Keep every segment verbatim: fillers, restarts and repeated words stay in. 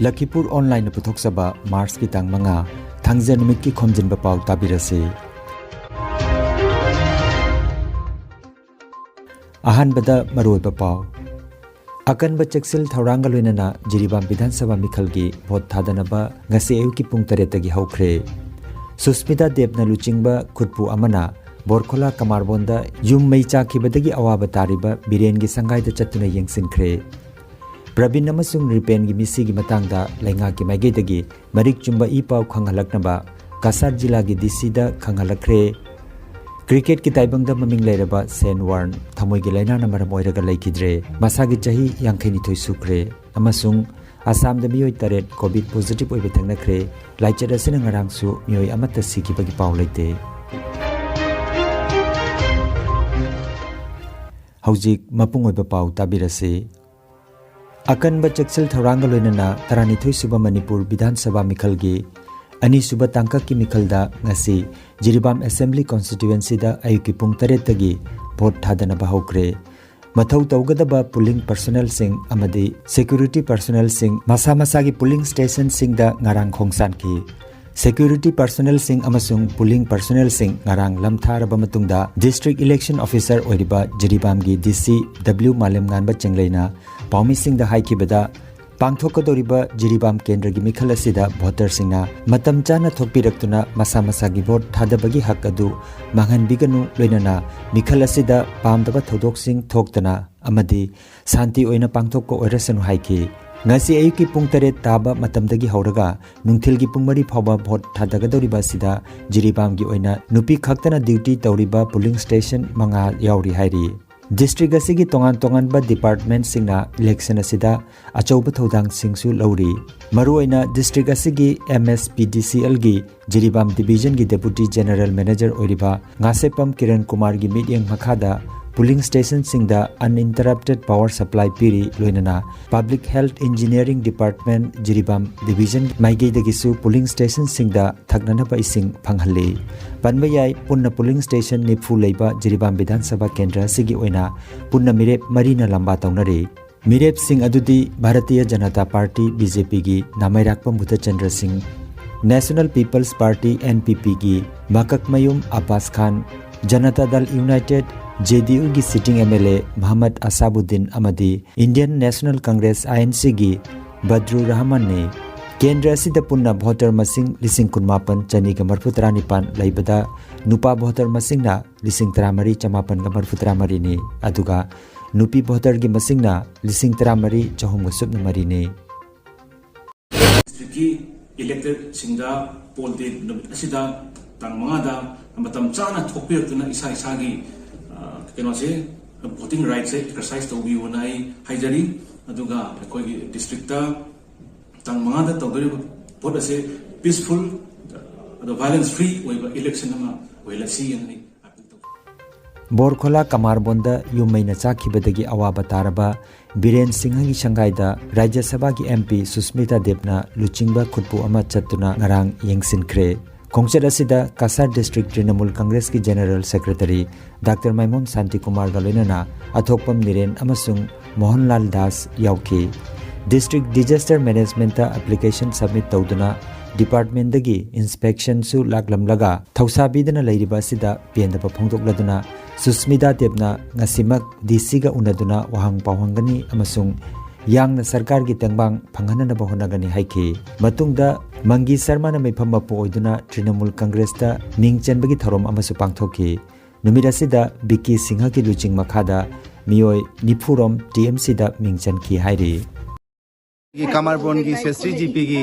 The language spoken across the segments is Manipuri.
ꯂꯈꯤꯄꯨꯔ ꯑꯣꯟꯂꯥꯏꯟꯅ ꯄꯨꯊꯣꯛꯆꯕ ꯃꯥꯔꯆꯀꯤ ꯇꯥꯡ ꯃꯉꯥ, ꯊꯥꯡꯖ ꯅꯨꯃꯤꯠꯀꯤ ꯈꯣꯝꯖꯤꯟꯕ ꯄꯥꯎ ꯇꯥꯕꯤꯔꯁꯤ꯫ ꯑꯍꯥꯟꯕꯗ ꯃꯔꯨꯑꯣꯏꯕ ꯄꯥꯎ꯫ ꯑꯀꯟꯕ ꯆꯦꯛꯁꯤꯜ ꯊꯧꯔꯥꯡꯒ ꯂꯣꯏꯅꯅ ꯖꯤꯔꯤꯕꯥꯝ ꯕꯤꯙꯥꯟ ꯁꯚꯥ ꯃꯤꯈꯜꯒꯤ ꯚꯣꯠ ꯊꯥꯗꯅꯕ ꯉꯁꯤ ꯑꯌꯨꯛꯀꯤ ꯄꯨꯡ ꯇꯔꯦꯠꯇꯒꯤ ꯍꯧꯈ꯭ꯔꯦ꯫ ꯁꯨꯁꯃꯤꯇꯥ ꯗꯦꯕꯅ ꯂꯨꯆꯤꯡꯕ ꯈꯨꯠꯄꯨ ꯑꯃꯅ ꯕꯣꯔꯈꯣꯂꯥ ꯀꯃꯥꯔꯕꯣꯟꯗ ꯌꯨꯝ ꯃꯩ ꯆꯥꯛꯈꯤꯕꯗꯒꯤ ꯑꯋꯥꯕ ꯇꯥꯔꯤꯕ ꯕꯤꯔꯦꯟꯒꯤ ꯁꯪꯒꯥꯏꯗ ꯆꯠꯇꯨꯅ ꯌꯦꯡꯁꯤꯟꯈ꯭ꯔꯦ꯫ ꯄ꯭ꯔꯕꯤꯟ ꯑꯃꯁꯨꯡ ꯔꯤꯄꯦꯟꯒꯤ ꯃꯤꯁꯤꯒꯤ ꯃꯇꯥꯡꯗ ꯂꯩꯉꯥꯛꯀꯤ ꯃꯥꯏꯀꯩꯗꯒꯤ ꯃꯔꯤꯛ ꯆꯨꯝꯕ ꯏ ꯄꯥꯎ ꯈꯪꯍꯜꯂꯛꯅꯕ ꯀꯁꯥꯔ ꯖꯤꯂꯥꯒꯤ ꯗꯤ ꯁꯤꯗ ꯈꯪꯍꯜꯂꯛꯈ꯭ꯔꯦ꯫ ꯀ꯭ꯔꯤꯀꯦꯠꯀꯤ ꯇꯥꯏꯕꯪꯗ ꯃꯃꯤꯡ ꯂꯩꯔꯕ ꯁꯦꯟ ꯋꯥꯔꯟ ꯊꯃꯣꯏꯒꯤ ꯂꯥꯏꯅꯥꯅ ꯃꯔꯝ ꯑꯣꯏꯔꯒ ꯂꯩꯈꯤꯗ꯭ꯔꯦ꯫ ꯃꯁꯥꯒꯤ ꯆꯍꯤ ꯌꯥꯡꯈꯩꯅꯤꯊꯣꯏ ꯁꯨꯈ꯭ꯔꯦ꯫ ꯑꯃꯁꯨꯡ ꯑꯁꯥꯝꯗ ꯃꯤꯑꯣꯏ ꯇꯔꯦꯠ ꯀꯣꯚꯤꯗ ꯄꯣꯖꯤꯇꯤꯚ ꯑꯣꯏꯕ ꯊꯦꯡꯅꯈ꯭ꯔꯦ꯫ ꯂꯥꯏꯆꯠ ꯑꯁꯤꯅ ꯉꯔꯥꯡꯁꯨ ꯃꯤꯑꯣꯏ ꯑꯃꯠꯇ ꯁꯤꯈꯤꯕꯒꯤ ꯄꯥꯎ ꯂꯩꯇꯦ꯫ ꯍꯧꯖꯤꯛ ꯃꯄꯨꯡ ꯑꯣꯏꯕ ꯄꯥꯎ ꯇꯥꯕꯤꯔꯁꯤ꯫ ꯑꯀꯟꯕ ꯆꯦꯛꯁꯤꯜ ꯊꯧꯔꯥꯡꯒ ꯂꯣꯏꯅꯅ ꯇꯔꯥꯅꯤꯊꯣꯏ ꯁꯨꯕ ꯃꯅꯤꯄꯨꯔ ꯕꯤꯙꯥꯟ ꯁꯚꯥ ꯃꯤꯈꯜꯒꯤ ꯑꯅꯤꯁꯨꯕ ꯇꯥꯡꯀꯛꯀꯤ ꯃꯤꯈꯜꯗ ꯉꯁꯤ ꯖꯤꯔꯤꯕꯥꯝ ꯑꯦꯁꯦꯝꯕ꯭ꯂꯤ ꯀꯣꯟꯁꯇꯤꯇ꯭ꯌꯨꯑꯦꯟꯁꯤꯗ ꯑꯌꯨꯛꯀꯤ ꯄꯨꯡ ꯇꯔꯦꯠꯇꯒꯤ ꯚꯣꯠ ꯊꯥꯗꯅꯕ ꯍꯧꯈ꯭ꯔꯦ꯫ ꯃꯊꯧ ꯇꯧꯒꯗꯕ ꯄꯣꯂꯤꯡ ꯄꯔꯁꯣꯅꯦꯜꯁꯤꯡ ꯑꯃꯗꯤ ꯁꯦꯀ꯭ꯌꯨꯔꯤꯇꯤ ꯄꯔꯁꯣꯅꯦꯜꯁꯤꯡ ꯃꯁꯥ ꯃꯁꯥꯒꯤ ꯄꯣꯂꯤꯡ ꯁ꯭ꯇꯦꯁꯟꯁꯤꯡꯗ ꯉꯔꯥꯡ ꯈꯣꯡꯁꯥꯟꯈꯤ꯫ ꯁꯦꯀ꯭ꯌꯨꯔꯤꯇꯤ ꯄꯔꯁꯣꯅꯦꯜꯁꯤꯡ ꯑꯃꯁꯨꯡ ꯄꯣꯂꯤꯡ ꯄꯔꯁꯣꯅꯦꯜꯁꯤꯡ ꯉꯔꯥꯡ ꯂꯝꯊꯥꯔꯕ ꯃꯇꯨꯡꯗ, ꯗꯤꯁꯇ꯭ꯔꯤꯛ ꯏꯂꯦꯛꯁꯟ ꯑꯣꯐꯤꯁꯔ ꯑꯣꯏꯔꯤꯕ ꯖꯤꯔꯤꯕꯥꯝꯒꯤ ꯗꯤ ꯁꯤ ꯗꯕ꯭ꯂꯤꯎ ꯃꯥꯂꯦꯝꯉꯥꯟꯕ ꯆꯦꯡꯂꯩꯅ ꯄꯥꯎꯃꯤꯁꯤꯡꯗ ꯍꯥꯏꯈꯤꯕꯗ, ꯄꯥꯡꯊꯣꯛꯀꯗꯧꯔꯤꯕ ꯖꯤꯔꯤꯕꯥꯝ ꯀꯦꯟꯗ꯭ꯔꯒꯤ ꯃꯤꯈꯜ ꯑꯁꯤꯗ ꯚꯣꯇꯔꯁꯤꯡꯅ ꯃꯇꯝ ꯆꯥꯅ ꯊꯣꯛꯄꯤꯔꯛꯇꯨꯅ ꯃꯁꯥ ꯃꯁꯥꯒꯤ ꯚꯣꯠ ꯊꯥꯗꯕꯒꯤ ꯍꯛ ꯑꯗꯨ ꯃꯥꯡꯍꯟꯕꯤꯒꯅꯨ, ꯂꯣꯏꯅꯅ ꯃꯤꯈꯜ ꯑꯁꯤꯗ ꯄꯥꯝꯗꯕ ꯊꯧꯗꯣꯛꯁꯤꯡ ꯊꯣꯛꯇꯅ ꯑꯃꯗꯤ ꯁꯥꯟꯇꯤ ꯑꯣꯏꯅ ꯄꯥꯡꯊꯣꯛꯄ ꯑꯣꯏꯔꯁꯅꯨ ꯍꯥꯏꯈꯤ꯫ ꯉꯁꯤ ꯑꯌꯨꯛꯀꯤ ꯄꯨꯡ ꯇꯔꯦꯠ ꯇꯥꯕ ꯃꯇꯝꯗꯒꯤ ꯍꯧꯔꯒ ꯅꯨꯡꯊꯤꯜꯒꯤ ꯄꯨꯡ ꯃꯔꯤ ꯐꯥꯎꯕ ꯚꯣꯠ ꯊꯥꯗꯒꯗꯧꯔꯤꯕ ꯑꯁꯤꯗ ꯖꯤꯔꯤꯕꯥꯝꯒꯤ ꯑꯣꯏꯅ ꯅꯨꯄꯤ ꯈꯛꯇꯅ ꯗ꯭ꯌꯨꯇꯤ ꯇꯧꯔꯤꯕ ꯄꯣꯂꯤꯡ ꯁ꯭ꯇꯦꯁꯟ ꯃꯉꯥ ꯌꯥꯎꯔꯤ ꯍꯥꯏꯔꯤ꯫ ꯗꯤꯁꯇ꯭ꯔꯤꯛ ꯑꯁꯤꯒꯤ ꯇꯣꯉꯥꯟ ꯇꯣꯉꯥꯟꯕ ꯗꯤꯄꯥꯔꯠꯃꯦꯟꯠꯁꯤꯡꯅ ꯏꯂꯦꯛꯁꯟ ꯑꯁꯤꯗ ꯑꯆꯧꯕ ꯊꯧꯗꯥꯡꯁꯤꯡꯁꯨ ꯂꯧꯔꯤ꯫ ꯃꯔꯨꯑꯣꯏꯅ ꯗꯤꯁꯇ꯭ꯔꯤꯛ ꯑꯁꯤꯒꯤ ꯑꯦꯝ ꯑꯦꯁ ꯄꯤ ꯗꯤ ꯁꯤ ꯑꯦꯜꯒꯤ ꯖꯤꯔꯤꯕꯥꯝ ꯗꯤꯕꯤꯖꯟꯒꯤ ꯗꯦꯄꯨꯇꯤ ꯖꯦꯅꯔꯦꯜ ꯃꯦꯅꯦꯖꯔ ꯑꯣꯏꯔꯤꯕ ꯉꯥꯁꯦꯞꯄꯝ ꯀꯤꯔꯟ ꯀꯨꯃꯥꯔꯒꯤ ꯃꯤꯠꯌꯦꯡ ꯃꯈꯥꯗ ꯄꯣꯂꯤꯡ ꯁ꯭ꯇꯦꯁꯟꯁꯤꯡꯗ ꯑꯟꯏꯟꯇꯔꯞꯇꯦꯗ ꯄꯥꯋꯔ ꯁꯄ꯭ꯂꯥꯏ ꯄꯤꯔꯤ, ꯂꯣꯏꯅꯅ public health engineering department Jiribam division ꯃꯥꯏꯀꯩꯗꯒꯤꯁꯨ ꯄꯣꯂꯤꯡ ꯁ꯭ꯇꯦꯁꯟꯁꯤꯡꯗ ꯊꯛꯅꯅꯕ ꯏꯁꯤꯡ ꯐꯪꯍꯜꯂꯤ꯫ ꯄꯟꯕ ꯌꯥꯏ, ꯄꯨꯟꯅ ꯄꯣꯂꯤꯡ ꯁ꯭ꯇꯦꯁꯟ ꯅꯤꯐꯨ ꯂꯩꯕ ꯖꯤꯔꯤꯕꯥꯝ ꯕꯤꯙꯥꯟ ꯁꯚꯥ ꯀꯦꯟꯗ꯭ꯔ ꯑꯁꯤꯒꯤ ꯑꯣꯏꯅ ꯄꯨꯟꯅ ꯃꯤꯔꯦꯞ ꯃꯔꯤꯅ ꯂꯝꯕꯥ ꯇꯧꯅꯔꯤ꯫ ꯃꯤꯔꯦꯞꯁꯤꯡ ꯑꯗꯨꯗꯤ Bharatiya Janata Party, B J ꯄꯤꯒꯤ ꯅꯥꯃꯩꯔꯥꯛꯄꯝ Budhachandra Singh, National People's Party, N P ꯄꯤꯒꯤ ꯃꯀꯛꯃꯌꯨꯝ ꯑꯕꯥꯁ ꯈꯥꯟ, ꯖꯅꯇꯥ ꯗꯜ ꯌꯨꯅꯥꯏꯇꯦꯗ, ꯖꯦ ꯗꯤ ꯌꯨꯒꯤ ꯁꯤꯇꯤꯡ M L A Mohammad Asabuddin ꯑꯃꯗꯤ Indian National Congress, I N ꯁꯤꯒꯤ ꯕꯗ꯭ꯔꯨ ꯔꯍꯃꯟꯅꯤ꯫ ꯀꯦꯟꯗ꯭ꯔ ꯑꯁꯤꯗ ꯄꯨꯟꯅ ꯚꯣꯇꯔ ꯃꯁꯤꯡ ꯂꯤꯁꯤꯡ ꯀꯨꯟꯃꯥꯄꯟ ꯆꯅꯤꯒ ꯃꯔꯤꯐꯨ ꯇꯔꯥꯅꯤꯄꯥꯟ ꯂꯩꯕꯗ ꯅꯨꯄꯥ ꯚꯣꯇꯔ ꯃꯁꯤꯡꯅ ꯂꯤꯁꯤꯡ ꯇꯔꯥꯃꯔꯤ ꯆꯃꯥꯄꯟꯒ ꯃꯔꯤꯐꯨ ꯇꯔꯥꯃꯔꯤꯅꯤ, ꯑꯗꯨꯒ ꯅꯨꯄꯤ ꯚꯣꯇꯔꯒꯤ ꯃꯁꯤꯡꯅ ꯂꯤꯁꯤꯡ ꯇꯔꯥꯃꯔꯤ ꯆꯍꯨꯝꯒ ꯁꯨꯞꯅ ꯃꯔꯤꯅꯤ꯫ ꯗꯤꯁꯇ꯭ꯔꯤꯛꯀꯤ ꯏꯂꯦꯛꯇꯦꯗꯁꯤꯡꯗ ꯄꯣꯜ ꯗꯦ ꯅꯨꯃꯤꯠ ꯑꯁꯤꯗ, ꯇꯥꯡ ꯃꯉꯥꯗ, ꯃꯇꯝ ꯆꯥꯅ ꯊꯣꯛꯄꯤꯔꯛꯇꯨꯅ ꯏꯁꯥ ꯏꯁꯥꯒꯤ, ꯑ, ꯀꯩꯅꯣꯁꯦ, ꯚꯣꯇꯤꯡ ꯔꯥꯏꯠꯁꯦ ꯑꯦꯛꯁꯔꯁꯥꯏꯁ ꯇꯧꯕꯤꯌꯨꯅ ꯑꯩ ꯍꯥꯏꯖꯔꯤ꯫ ꯑꯗꯨꯒ ꯑꯩꯈꯣꯏꯒꯤ ꯗꯤꯁꯇ꯭ꯔꯤꯛꯇ ꯇꯥꯡ ꯃꯉꯥꯗ ꯇꯧꯗꯣꯔꯤꯕ ꯚꯣꯠ ꯑꯁꯦ ꯄꯤꯁꯐꯨꯜ, ꯑꯗꯣ ꯚꯥꯏꯂꯦꯟꯁ ꯐ꯭ꯔꯤ ꯑꯣꯏꯕ ꯏꯂꯦꯛꯁꯟ ꯑꯃ ꯑꯣꯏꯍꯜꯂꯁꯤ ꯍꯥꯏꯅ ꯑꯩ ꯑꯥꯄꯤꯜ ꯇꯧꯖꯔꯤ꯫ ꯕꯣꯔꯈꯣꯂꯥ ꯀꯃꯥꯔꯕꯣꯟꯗ ꯌꯨꯝ ꯃꯩꯅ ꯆꯥꯛꯈꯤꯕꯗꯒꯤ ꯑꯋꯥꯕ ꯇꯥꯔꯕ ꯕꯤꯔꯦꯟ ꯁꯤꯡꯍꯒꯤ ꯁꯪꯒꯥꯏꯗ ꯔꯥꯖ꯭ꯌ ꯁꯚꯥꯒꯤ ꯑꯦꯝ ꯄꯤ ꯁꯨꯁꯃꯤꯇꯥ ꯗꯦꯕꯅ ꯂꯨꯆꯤꯡꯕ ꯈꯨꯠꯄꯨ ꯑꯃ ꯆꯠꯇꯨꯅ ꯉꯔꯥꯡ ꯌꯦꯡꯁꯤꯟꯈ꯭ꯔꯦ꯫ ꯈꯣꯡꯆꯠ ꯑꯁꯤꯗ ꯀꯁꯥꯔ ꯗꯤꯁꯇ꯭ꯔꯤꯛ ꯇ꯭ꯔꯤꯅꯃꯨꯜ ꯀꯪꯒ꯭ꯔꯦꯁꯀꯤ ꯖꯦꯅꯔꯦꯜ ꯁꯦꯀ꯭ꯔꯦꯇꯔꯤ ꯗꯥꯛꯇꯔ ꯃꯥꯏꯃꯣꯝ ꯁꯥꯟꯇꯤꯀꯨꯃꯥꯔꯒ ꯂꯣꯏꯅꯅ ꯑꯊꯣꯛꯄꯝ ꯅꯤꯔꯦꯟ ꯑꯃꯁꯨꯡ ꯃꯣꯍꯟꯂꯥꯜ ꯗꯥꯁ ꯌꯥꯎꯈꯤ꯫ ꯗꯤꯁꯇ꯭ꯔꯤꯛ ꯗꯤꯖꯥꯁꯇꯔ ꯃꯦꯅꯦꯖꯃꯦꯟꯠꯇ ꯑꯦꯄ꯭ꯂꯤꯀꯦꯁꯟ ꯁꯕꯃꯤꯠ ꯇꯧꯗꯨꯅ ꯗꯤꯄꯥꯔꯠꯃꯦꯟꯠꯇꯒꯤ ꯏꯟꯁꯄꯦꯛꯁꯟꯁꯨ ꯂꯥꯛꯂꯝꯂꯒ ꯊꯧꯁꯥꯕꯤꯗꯅ ꯂꯩꯔꯤꯕ ꯑꯁꯤꯗ ꯄꯦꯟꯗꯕ ꯐꯣꯡꯗꯣꯛꯂꯗꯨꯅ ꯁꯨꯁꯃꯤꯇꯥ ꯗꯦꯕꯅ ꯉꯁꯤꯃꯛ ꯗꯤ ꯁꯤꯒ ꯎꯅꯗꯨꯅ ꯋꯥꯍꯪ ꯄꯥꯎꯍꯪꯒꯅꯤ ꯑꯃꯁꯨꯡ ꯌꯥꯡꯅ ꯁꯔꯀꯥꯔꯒꯤ ꯇꯦꯡꯕꯥꯡ ꯐꯪꯍꯟꯅꯅꯕ ꯍꯣꯠꯅꯒꯅꯤ ꯍꯥꯏꯈꯤ꯫ ꯃꯇꯨꯡꯗ ꯃꯪꯒꯤ ꯁꯔꯃꯅ ꯃꯤꯐꯝ ꯃꯄꯨ ꯑꯣꯏꯗꯨꯅ ꯇ꯭ꯔꯤꯅꯃꯨꯜ ꯀꯪꯒ꯭ꯔꯦꯁꯇ ꯃꯤꯡ ꯆꯟꯕꯒꯤ ꯊꯧꯔꯝ ꯑꯃꯁꯨ ꯄꯥꯡꯊꯣꯛꯈꯤ꯫ ꯅꯨꯃꯤꯠ ꯑꯁꯤꯗ ꯕꯤꯀꯤ ꯁꯤꯡꯍꯒꯤ ꯂꯨꯆꯤꯡ ꯃꯈꯥꯗ ꯃꯤꯑꯣꯏ ꯅꯤꯐꯨ ꯔꯣꯝ ꯇꯤ ꯑꯦꯝ ꯁꯤꯗ ꯃꯤꯡ ꯆꯟꯈꯤ ꯍꯥꯏꯔꯤ꯫ ꯑꯩꯈꯣꯏꯒꯤ ꯀꯃꯥꯔꯕꯣꯟꯒꯤ ꯁꯦꯁ꯭ꯔꯤ ꯖꯤ ꯄꯤꯒꯤ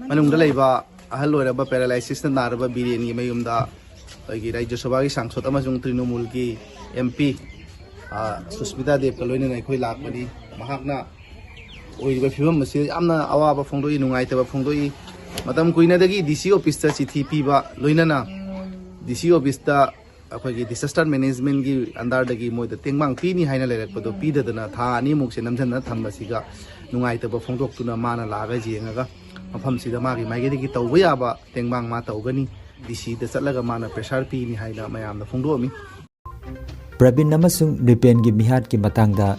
ꯃꯅꯨꯡꯗ ꯂꯩꯕ ꯑꯍꯜ ꯑꯣꯏꯔꯕ ꯄꯦꯔꯥꯂꯥꯏꯁꯤꯁꯅ ꯅꯥꯔꯕ ꯕꯤꯔꯦꯟꯒꯤ ꯃꯌꯨꯝꯗ ꯑꯩꯈꯣꯏꯒꯤ ꯔꯥꯖ꯭ꯌ ꯁꯚꯥꯒꯤ ꯁꯥꯡꯁꯗ ꯑꯃꯁꯨꯡ ꯇ꯭ꯔꯤꯅꯃꯨꯜꯒꯤ ꯑꯦꯝ ꯄꯤ, ꯑ, ꯁꯨꯁꯃꯤꯇꯥ ꯗꯦꯕꯀ ꯂꯣꯏꯅꯅ ꯑꯩꯈꯣꯏ ꯂꯥꯛꯄꯅꯤ꯫ ꯃꯍꯥꯛꯅ ꯑꯣꯏꯔꯤꯕ ꯐꯤꯕꯝ ꯑꯁꯤ ꯌꯥꯝꯅ ꯑꯋꯥꯕ ꯐꯣꯡꯗꯣꯛꯏ, ꯅꯨꯡꯉꯥꯏꯇꯕ ꯐꯣꯡꯗꯣꯛꯏ꯫ ꯃꯇꯝ ꯀꯨꯏꯅꯗꯒꯤ ꯗꯤ ꯁꯤ ꯑꯣꯐꯤꯁꯇ ꯆꯤꯊꯤ ꯄꯤꯕ, ꯂꯣꯏꯅꯅ ꯗꯤ ꯁꯤ ꯑꯣꯐꯤꯁꯇ ꯑꯩꯈꯣꯏꯒꯤ ꯗꯤꯖꯥꯁꯇꯔ ꯃꯦꯅꯦꯖꯃꯦꯟꯠꯀꯤ ꯑꯟꯗꯔꯗꯒꯤ ꯃꯣꯏꯗ ꯇꯦꯡꯕꯥꯡ ꯄꯤꯅꯤ ꯍꯥꯏꯅ ꯂꯩꯔꯛꯄꯗꯣ ꯄꯤꯗꯗꯅ ꯊꯥ ꯑꯅꯤꯃꯨꯛꯁꯦ ꯅꯝꯁꯤꯟꯅ ꯊꯝꯕꯁꯤꯒ ꯅꯨꯡꯉꯥꯏꯇꯕ ꯐꯣꯡꯗꯣꯛꯇꯨꯅ ꯃꯥꯅ ꯂꯥꯛꯑꯒ ꯌꯦꯡꯉꯒ ꯃꯐꯝꯁꯤꯗ ꯃꯥꯒꯤ ꯃꯥꯏꯀꯩꯗꯒꯤ ꯇꯧꯕ ꯌꯥꯕ ꯇꯦꯡꯕꯥꯡ ꯃꯥ ꯇꯧꯒꯅꯤ, ꯗꯤ ꯁꯤꯗ ꯆꯠꯂꯒ ꯃꯥꯅ ꯄ꯭ꯔꯦꯁꯔ ꯄꯤꯅꯤ ꯍꯥꯏꯅ ꯃꯌꯥꯝꯗ ꯐꯣꯡꯗꯣꯛꯑꯝꯃꯤ꯫ ꯄ꯭ꯔꯕꯤꯟ ꯑꯃꯁꯨꯡ ꯅ꯭ꯔꯤꯄꯦꯟꯒꯤ ꯃꯤꯍꯥꯠꯀꯤ ꯃꯇꯥꯡꯗ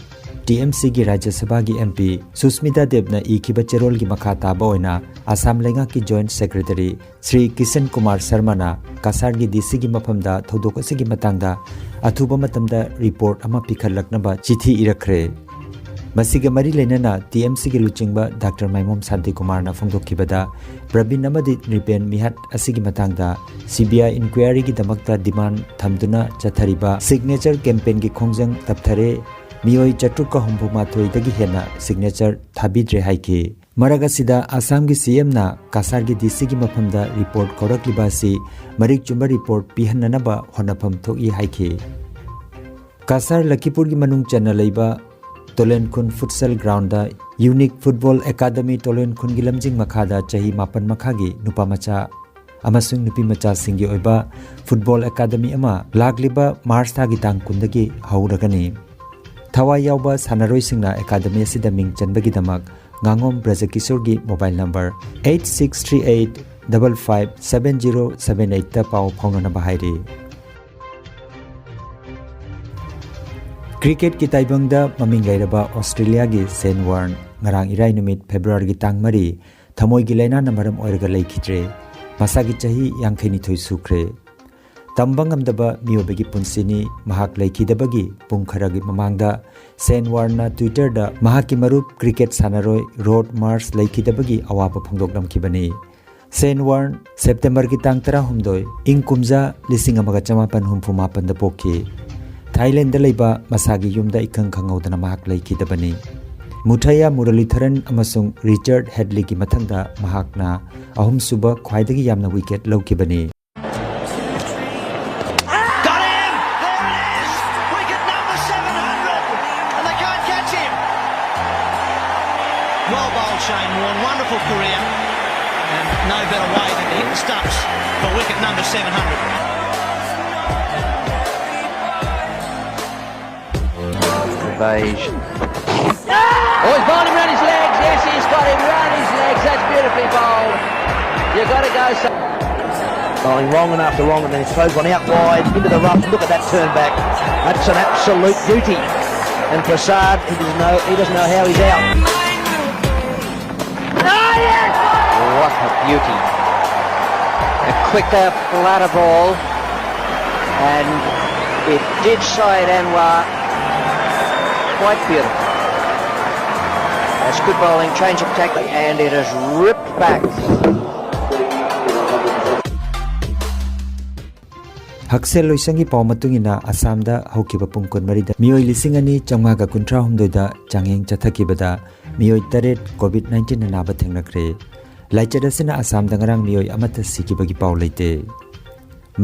ꯇꯤ ꯑꯦꯝ ꯁꯤꯒꯤ ꯔꯥꯖ꯭ꯌ ꯁꯚꯥꯒꯤ ꯑꯦꯝ ꯄꯤ ꯁꯨꯁꯃꯤꯇꯥ ꯗꯦꯕꯅ ꯏꯈꯤꯕ ꯆꯦꯔꯣꯜꯒꯤ ꯃꯈꯥ ꯇꯥꯕ ꯑꯣꯏꯅ ꯑꯁꯥꯝ ꯂꯩꯉꯥꯛꯀꯤ ꯖꯣꯏꯟꯠ ꯁꯦꯀ꯭ꯔꯦꯇꯔꯤ ꯁ꯭ꯔꯤ ꯀꯤꯁꯟ ꯀꯨꯃꯥꯔ ꯁꯔꯃꯅ ꯀꯁꯥꯔꯒꯤ ꯗꯤ ꯁꯤꯒꯤ ꯃꯐꯝꯗ ꯊꯧꯗꯣꯛ ꯑꯁꯤꯒꯤ ꯃꯇꯥꯡꯗ ꯑꯊꯨꯕ ꯃꯇꯝꯗ ꯔꯤꯄꯣꯔꯠ ꯑꯃ ꯄꯤꯈꯠꯂꯛꯅꯕ ꯆꯤꯊꯤ ꯏꯔꯛꯈ꯭ꯔꯦ꯫ ꯃꯁꯤꯒ ꯃꯔꯤ ꯂꯩꯅꯅ ꯇꯤ ꯑꯦꯝ ꯁꯤꯒꯤ ꯂꯨꯆꯤꯡꯕ ꯗꯥꯛꯇꯔ ꯃꯥꯏꯃꯣꯝ ꯁꯥꯟꯇꯤꯀꯨꯃꯥꯔꯅ ꯐꯣꯡꯗꯣꯛꯈꯤꯕꯗ, ꯄ꯭ꯔꯕꯤꯟ ꯑꯃꯗꯤ ꯅ꯭ꯔꯤꯄꯦꯟ ꯃꯤꯍꯠ ꯑꯁꯤꯒꯤ ꯃꯇꯥꯡꯗ ꯁꯤ ꯕꯤ ꯑꯥꯏ ꯏꯟꯀ꯭ꯋꯥꯏꯔꯤꯒꯤ ꯗꯃꯛꯇ ꯗꯤꯃꯥꯟ ꯊꯝꯗꯨꯅ ꯆꯠꯊꯔꯤꯕ ꯁꯤꯒꯅꯦꯆꯔ ꯀꯦꯝꯄꯦꯟꯒꯤ ꯈꯣꯡꯖꯪ ꯇꯞꯊꯔꯦ, ꯃꯤꯑꯣꯏ ꯆꯥꯇ꯭ꯔꯨꯛꯀ ꯍꯨꯝꯐꯨ ꯃꯥꯊꯣꯏꯗꯒꯤ ꯍꯦꯟꯅ ꯁꯤꯒꯅꯦꯆꯔ ꯊꯥꯕꯤꯗ꯭ꯔꯦ ꯍꯥꯏꯈꯤ꯫ ꯃꯔꯛ ꯑꯁꯤꯗ ꯑꯁꯥꯝꯒꯤ ꯁꯤ ꯑꯦꯝꯅ ꯀꯁꯥꯔꯒꯤ ꯗꯤ ꯁꯤꯒꯤ ꯃꯐꯝꯗ ꯔꯤꯄꯣꯔꯠ ꯀꯧꯔꯛꯂꯤꯕ ꯑꯁꯤ ꯃꯔꯤꯛ ꯆꯨꯝꯕ ꯔꯤꯄꯣꯔꯠ ꯄꯤꯍꯟꯅꯅꯕ ꯍꯣꯠꯅꯐꯝ ꯊꯣꯛꯏ ꯍꯥꯏꯈꯤ꯫ ꯀꯁꯥꯔ ꯂꯈꯤꯄꯨꯔꯒꯤ ꯃꯅꯨꯡ ꯆꯟꯅ ꯂꯩꯕ ꯇꯣꯂꯦꯟꯈꯨꯟ ꯐꯨꯠꯁꯦꯜ ꯒ꯭ꯔꯥꯎꯟꯗ ꯌꯨꯅꯤꯛ ꯐꯨꯠꯕꯣꯜ ꯑꯦꯀꯥꯗꯃꯤ ꯇꯣꯂꯦꯟꯈꯨꯟꯒꯤ ꯂꯝꯖꯤꯡ ꯃꯈꯥꯗ ꯆꯍꯤ ꯃꯥꯄꯟ ꯃꯈꯥꯒꯤ ꯅꯨꯄꯥ ꯃꯆꯥ ꯑꯃꯁꯨꯡ ꯅꯨꯄꯤ ꯃꯆꯥꯁꯤꯡꯒꯤ ꯑꯣꯏꯕ ꯐꯨꯠꯕꯣꯜ ꯑꯦꯀꯥꯗꯃꯤ ꯑꯃ ꯂꯥꯛꯂꯤꯕ ꯃꯥꯔꯆ ꯊꯥꯒꯤ ꯇꯥꯡ ꯀꯨꯟꯗꯒꯤ ꯍꯧꯔꯒꯅꯤ꯫ ꯊꯋꯥꯏ ꯌꯥꯎꯕ ꯁꯥꯟꯅꯔꯣꯏꯁꯤꯡꯅ ꯑꯦꯀꯥꯗꯃꯤ ꯑꯁꯤꯗ ꯃꯤꯡ ꯆꯟꯕꯒꯤꯗꯃꯛ ꯉꯥꯉꯣꯝ ꯕ꯭ꯔꯖꯀꯤꯁꯣꯔꯒꯤ mobile number eight six three eight double five seven zero seven eight ꯇ ꯄꯥꯎ ꯐꯥꯎꯅꯅꯕ ꯍꯥꯏꯔꯤ꯫ ꯀ꯭ꯔꯤꯀꯦꯠꯀꯤ ꯇꯥꯏꯕꯪꯗ ꯃꯃꯤꯡ ꯂꯩꯔꯕ ꯑꯣꯁꯇ꯭ꯔꯦꯂꯤꯌꯥꯒꯤ ꯁꯦꯟ ꯋꯥꯔꯟ ꯉꯔꯥꯡ ꯏꯔꯥꯏ ꯅꯨꯃꯤꯠ ꯐꯦꯕ꯭ꯔꯨꯋꯥꯔꯤꯒꯤ ꯇꯥꯡ ꯃꯔꯤ ꯊꯃꯣꯏꯒꯤ ꯂꯥꯏꯅꯥꯅ ꯃꯔꯝ ꯑꯣꯏꯔꯒ ꯂꯩꯈꯤꯗ꯭ꯔꯦ꯫ ꯃꯁꯥꯒꯤ ꯆꯍꯤ ꯌꯥꯡꯈꯩꯅꯤꯊꯣꯏ ꯁꯨꯈ꯭ꯔꯦ꯫ ꯇꯝꯕ ꯉꯝꯗꯕ ꯃꯤꯑꯣꯏꯕꯒꯤ ꯄꯨꯟꯁꯤꯅꯤ꯫ ꯃꯍꯥꯛ ꯂꯩꯈꯤꯗꯕꯒꯤ ꯄꯨꯡ ꯈꯔꯒꯤ ꯃꯃꯥꯡꯗ ꯁꯦꯟ ꯋꯥꯔꯟꯅ ꯇ꯭ꯋꯤꯇꯔꯗ ꯃꯍꯥꯛꯀꯤ ꯃꯔꯨꯞ ꯀ꯭ꯔꯤꯀꯦꯠ ꯁꯥꯟꯅꯔꯣꯏ ꯔꯣꯗ ꯃꯥꯔꯁ ꯂꯩꯈꯤꯗꯕꯒꯤ ꯑꯋꯥꯕ ꯐꯣꯡꯗꯣꯛꯂꯝꯈꯤꯕꯅꯤ꯫ ꯁꯦꯟ ꯋꯥꯔꯟ ꯁꯦꯞꯇꯦꯝꯕꯔꯒꯤ ꯇꯥꯡ ꯇꯔꯥꯍꯨꯝꯗꯣꯏ, ꯏꯪ ꯀꯨꯝꯖꯥ ꯂꯤꯁꯤꯡ ꯑꯃꯒ ꯆꯃꯥꯄꯟ ꯍꯨꯝꯐꯨ ꯃꯥꯄꯟꯗ ꯄꯣꯛꯈꯤ꯫ ꯊꯥꯏꯂꯦꯟꯗ ꯂꯩꯕ ꯃꯁꯥꯒꯤ ꯌꯨꯝꯗ ꯏꯈꯪ ꯈꯪꯍꯧꯗꯅ ꯃꯍꯥꯛ ꯂꯩꯈꯤꯗꯕꯅꯤ꯫ ꯃꯨꯊꯌꯥ ꯃꯨꯔꯂꯤꯊꯔꯟ ꯑꯃꯁꯨꯡ ꯔꯤꯆꯔꯗ ꯍꯦꯗꯂꯤꯒꯤ ꯃꯊꯪꯗ ꯃꯍꯥꯛꯅ ꯑꯍꯨꯝꯁꯨꯕ ꯈ꯭ꯋꯥꯏꯗꯒꯤ ꯌꯥꯝꯅ wicket ꯂꯧꯈꯤꯕꯅꯤ꯫ Got him! There it is! Wicket number seven hundred! And they can't catch him! Well bowled, Shane Warne. Wonderful career. And no better way than to hit the stumps for wicket number seven hundred. Beige. Oh, he's bowled him round his legs. Yes, he's got him round his legs. That's beautifully bowled. You got to go. So bowling long enough to long, and then he throws one out wide into the rough. Look at that turn back. That's an absolute beauty. And Prasad, he doesn't know, he doesn't know how he's out. What a beauty. A quicker, flatter ball. And it did side Anwar. Quite beautiful. That's good bowling, change of tactic, and it has ripped back. ꯍꯛꯁꯦꯜ ꯂꯣꯏꯁꯪꯒꯤ ꯄꯥꯎ ꯃꯇꯨꯡ ꯏꯟꯅ ꯑꯁꯥꯝꯗ ꯍꯧꯈꯤꯕ ꯄꯨꯡ ꯀꯨꯟꯃꯔꯤꯗ ꯃꯤꯑꯣꯏ ꯂꯤꯁꯤꯡ ꯑꯅꯤ ꯆꯥꯝꯃꯉꯥꯒ ꯀꯨꯟꯊ꯭ꯔꯥ ꯍꯨꯝꯗꯣꯏꯗ ꯆꯥꯡꯌꯦꯡ ꯆꯠꯊꯈꯤꯕꯗ ꯃꯤꯑꯣꯏ ꯇꯔꯦꯠ ꯀꯣꯚꯤꯗ ꯅꯥꯏꯟꯇꯤꯟꯅ ꯅꯥꯕ ꯊꯦꯡꯅꯈ꯭ꯔꯦ꯫ ꯂꯥꯏꯆꯠ ꯑꯁꯤꯅ ꯑꯁꯥꯝꯗ ꯉꯔꯥꯡ ꯃꯤꯑꯣꯏ ꯑꯃꯠꯇ ꯁꯤꯈꯤꯕꯒꯤ ꯄꯥꯎ ꯂꯩꯇꯦ꯫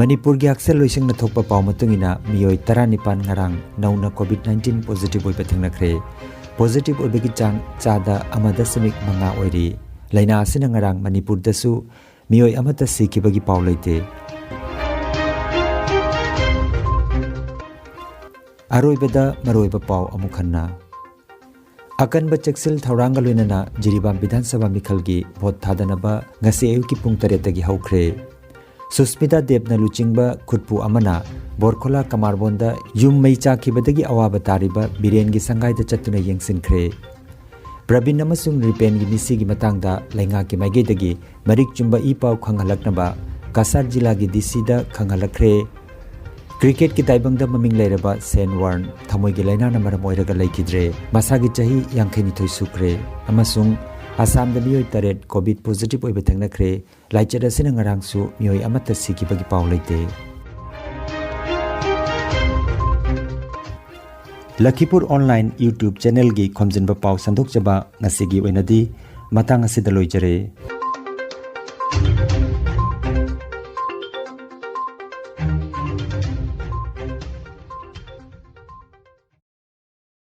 ꯃꯅꯤꯄꯨꯔꯒꯤ ꯍꯛꯁꯦꯜ ꯂꯣꯏꯁꯪꯅ ꯊꯣꯛꯄ ꯄꯥꯎ ꯃꯇꯨꯡ ꯏꯟꯅ ꯃꯤꯑꯣꯏ ꯇꯔꯥꯅꯤꯄꯥꯟ ꯉꯔꯥꯡ ꯅꯧꯅ ꯀꯣꯚꯤꯗ ꯅꯥꯏꯟꯇꯤꯟ ꯄꯣꯖꯤꯇꯤꯚ ꯑꯣꯏꯕ ꯊꯦꯡꯅꯈ꯭ꯔꯦ꯫ ꯄꯣꯖꯤꯇꯤꯚ ꯑꯣꯏꯕꯒꯤ ꯆꯥꯡ ꯆꯥꯗ ꯑꯃ ꯗꯁꯃꯤꯛ ꯃꯉꯥ ꯑꯣꯏꯔꯤ꯫ ꯂꯥꯏꯅꯥ ꯑꯁꯤꯅ ꯉꯔꯥꯡ ꯃꯅꯤꯄꯨꯔꯗꯁꯨ ꯃꯤꯑꯣꯏ ꯑꯃꯠꯇ ꯁꯤꯈꯤꯕꯒꯤ ꯄꯥꯎ ꯂꯩꯇꯦ꯫ ꯑꯔꯣꯏꯕꯗ ꯃꯔꯨꯑꯣꯏꯕ ꯄꯥꯎ ꯑꯃꯨꯛ ꯍꯟꯅ꯫ ꯑꯀꯟꯕ ꯆꯦꯛꯁꯤꯜ ꯊꯧꯔꯥꯡꯒ ꯂꯣꯏꯅꯅ ꯖꯤꯔꯤꯕꯥꯝ ꯕꯤꯙꯥꯟ ꯁꯚꯥ ꯃꯤꯈꯜꯒꯤ ꯚꯣꯠ ꯊꯥꯗꯅꯕ ꯉꯁꯤ ꯑꯌꯨꯛꯀꯤ ꯄꯨꯡ ꯇꯔꯦꯠꯇꯒꯤ ꯍꯧꯈ꯭ꯔꯦ꯫ ꯁꯨꯁꯃꯤꯇꯥ ꯗꯦꯕꯅ ꯂꯨꯆꯤꯡꯕ ꯈꯨꯠꯄꯨ ꯑꯃꯅ ꯕꯣꯔꯈꯣꯂꯥ ꯀꯃꯥꯔꯕꯣꯟꯗ ꯌꯨꯝ ꯃꯩ ꯆꯥꯛꯈꯤꯕꯗꯒꯤ ꯑꯋꯥꯕ ꯇꯥꯔꯤꯕ ꯕꯤꯔꯦꯟꯒꯤ ꯁꯪꯒꯥꯏꯗ ꯆꯠꯇꯨꯅ ꯌꯦꯡꯁꯤꯟꯈ꯭ꯔꯦ꯫ ꯄ꯭ꯔꯕꯤꯟ ꯑꯃꯁꯨꯡ ꯔꯤꯄꯦꯟꯒꯤ ꯃꯤꯁꯤꯒꯤ ꯃꯇꯥꯡꯗ ꯂꯩꯉꯥꯛꯀꯤ ꯃꯥꯏꯀꯩꯗꯒꯤ ꯃꯔꯤꯛ ꯆꯨꯝꯕ ꯏ ꯄꯥꯎ ꯈꯪꯍꯜꯂꯛꯅꯕ ꯀꯁꯥꯔ ꯖꯤꯂꯥꯒꯤ ꯗꯤ ꯁꯤꯗ ꯈꯪꯍꯜꯂꯛꯈ꯭ꯔꯦ꯫ ꯀ꯭ꯔꯤꯀꯦꯠꯀꯤ ꯇꯥꯏꯕꯪꯗ ꯃꯃꯤꯡ ꯂꯩꯔꯕ ꯁꯦꯟ ꯋꯥꯔꯟ ꯊꯃꯣꯏꯒꯤ ꯂꯥꯏꯅꯥꯅ ꯃꯔꯝ ꯑꯣꯏꯔꯒ ꯂꯩꯈꯤꯗ꯭ꯔꯦ꯫ ꯃꯁꯥꯒꯤ ꯆꯍꯤ ꯌꯥꯡꯈꯩꯅꯤꯊꯣꯏ ꯁꯨꯈ꯭ꯔꯦ꯫ ꯑꯃꯁꯨꯡ ꯑꯁꯥꯝꯗ ꯃꯤꯑꯣꯏ ꯇꯔꯦꯠ ꯀꯣꯚꯤꯗ ꯄꯣꯖꯤꯇꯤꯚ ꯑꯣꯏꯕ ꯊꯦꯡꯅꯈ꯭ꯔꯦ꯫ ꯂꯥꯏꯆꯠ ꯑꯁꯤꯅ ꯉꯔꯥꯡꯁꯨ ꯃꯤꯑꯣꯏ ꯑꯃꯠꯇ ꯁꯤꯈꯤꯕꯒꯤ ꯄꯥꯎ ꯂꯩꯇꯦ꯫ ꯂꯈꯤꯄꯨꯔ ꯑꯣꯟꯂꯥꯏꯟ YouTube ꯆꯦꯅꯦꯜꯒꯤ ꯈꯣꯝꯖꯤꯟꯕ ꯄꯥꯎ ꯁꯟꯗꯣꯛꯆꯕ ꯉꯁꯤꯒꯤ ꯑꯣꯏꯅꯗꯤ ꯃꯇꯥꯡ ꯑꯁꯤꯗ ꯂꯣꯏꯖꯔꯦ꯫